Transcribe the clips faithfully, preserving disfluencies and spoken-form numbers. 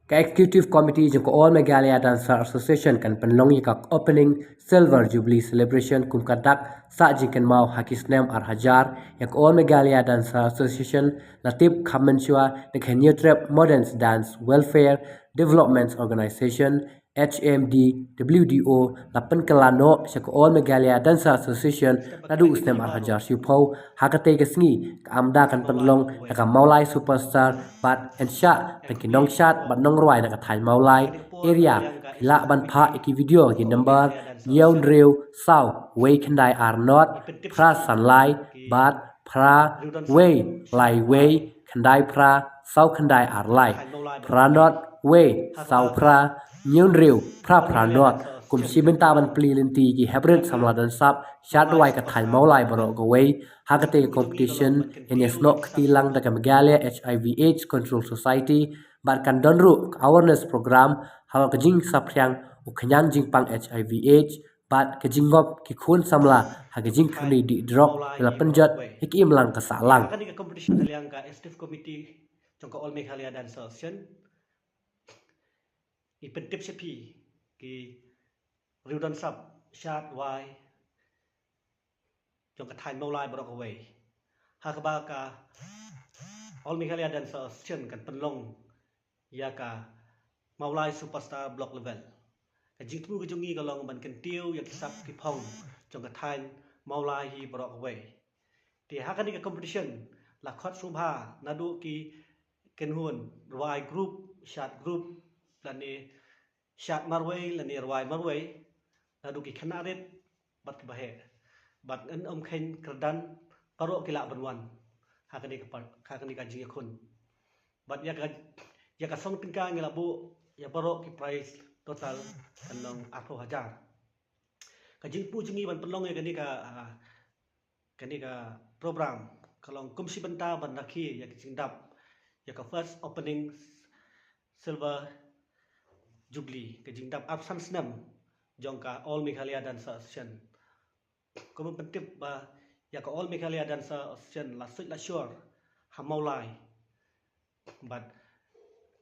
Ka Executive Committee jong ka All Meghalaya Dancer Association kan pynlong ïa ka opening Silver Jubilee Celebration kum ka dak sah jingkynmaw ha ki snem ar hajar ïa ka All Meghalaya Dancer Association. La tip kham mynshuwa da ka Hynñiewtrep Modern Dance Welfare Development Organization, H M D W D O, la pynkylla noh sha ka All Meghalaya Dancer Association naduh u snem ar hajar shiphew. Ha katei ka sngi ka amda kan pynlong da ka Mawlai Superstar bad yn shah tang ki nongshad bad nongrwai na ka thaiñ Mawlai area. Phi lah ban phah ïa ki video ha ki number hynñiew hynriew saw wei khyndai ar nod phra san lai bad phra wei lai wei khyndai phra saw khyndai ar lai, phra nod wei saw phra hynñiew hynriew phra phra nod. Kum shi bynta ban plie lynti ki heprit samla donsap shad rwai ka thaiñ Mawlai baroh kawei ha katei ka competition, yn ïasnoh kti lang da ka Meghalaya H I V AIDS Control Society bad kan don ruh ka awareness program halor ka jingsaphriang u khñiang jingpang H I V AIDS bad ka jingngop ki khun samla ha ka jingkyrni dih drok ba la pynjot ha ki imlang ka sahlang. Kane ka competition, na liang ka Executive Committee jong ka All Meghalaya Dancer Association, ngi pyntip sha phi ki riew donsap shad rwai jong ka thaiñ Mawlai baroh kawei, ha kaba ka All Meghalaya Dancer Association kan pynlong ïa ka Mawlai Superstar Block Level. Ka jingthmu ka jong ngi ka long ban kyntiew ïa ki sap ki phong jong ka thaiñ Mawlai hi baroh kawei. Te ha kane ka competition la khot sngewbha naduh ki kynhun rwai group, shad group, lane shad marwei lane rwai marwei, naduh ki khynnah rit bad ki baheh, bad yn ym kheiñ kyrdan, baroh ki lah ban wan ha kane ka par-, ha kane ka jingïakhun. Bad ïa ka, ïa ka song tyngka ngi la buh ïa baroh ki prize total kan long arphew hajar. Ka jingthmu jong ngi ban pynlong ïa kane ka, ah, kane ka program ka long kum shi bynta ban rakhe ïa ka jingdap ïa ka first opening Silver Jubilee, ka jingdap arphew san snem jong ka All Meghalaya Dancer Association. Kumba pyntip ba ïa ka All Meghalaya Dancer Association la suit la shor ha Mawlai. Bad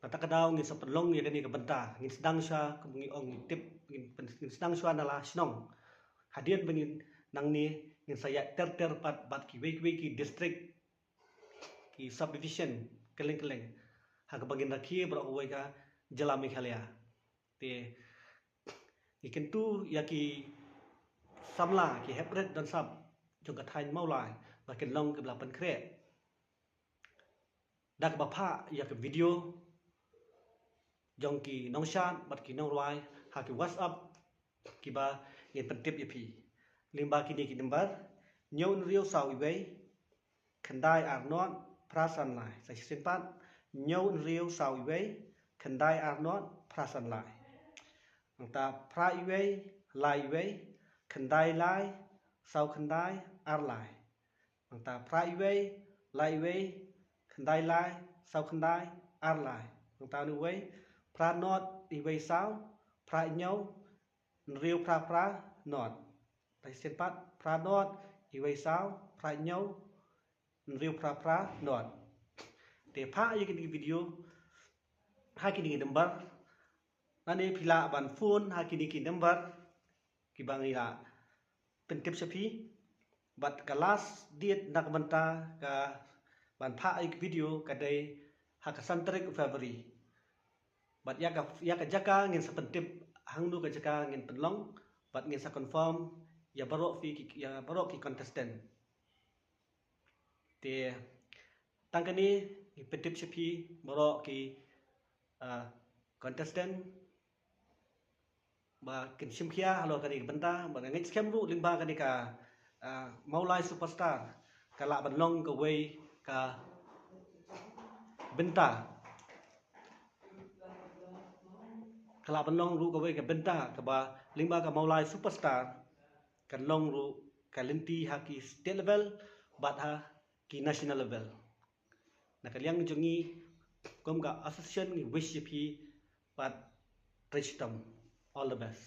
na kata ka daw ngin sa pynlong ïa kane ka bynta, ngin sdang shuwa, kum ngi ong, ngi tip, ngin pyn-, ngin sdang shuwa na la shnong. Hadien ba ngin nangne ngin sa ïaid ter ter pat bad kiwei kiwei ki district, ki subdivision kylleng kylleng, ha kaba ngin rakhe baroh kawei ka jylla Meghalaya. Te ngi kyntu ïa ki samla, ki heprit donsap jong ka thaiñ Mawlai ba kin long kiba la pynkhreh da kaba phah ïa ka video jong ki nongshad bad ki nongrwai ha ki WhatsApp kiba ngin pyntip ïa phi. Lyngba kine ki number: hynñiew hynriew saw wei, khyndai ar nod, phra san lai. Sa shisien pat: hynñiew hynriew saw wei, khyndai ar nod, phra san lai. Nangta phra wei, lai wei, khyndai lai, saw khyndai, ar lai. Nangta phra wei, lai wei, khyndai lai, saw khyndai, ar lai. Nangta wei, phra nod, wei saw, phra hynñiew, hynriew phra phra, nod. Sa shisien pat: phra nod, wei saw, phra hynñiew, hynriew phra phra, nod. Te phah ïa kine ki video ha kine ki number, lane phi lah ban phone ha kine ki number kiba ngi la pyntip sha phi. Bad ka last date na ka bynta ka ban phah ïa ki video ka dei ha ka san tarik February. Bad ïa ka, ïa ka jaka ngin sa pyntip hangno ka jaka ngin pynlong, bad ngin sa confirm ïa baroh phi ki, ïa baroh ki contestant. Te tang kane ngi pyntip sha phi baroh ki, ah, contestant ba kin shim khia halor kane ka bynta, bad nga ngeit skhem ruh lyngba kane ka, ah, Mawlai Superstar ka lah ban long kawei ka bynta, ka lah ban long ruh kawei ka bynta kaba lyngba ka Mawlai Superstar kan long ruh ka lynti ha ki state level bad ha ki national level. Na ka liang jong ngi kum ka association ngi wish ïa phi pat trei shitom. All the best.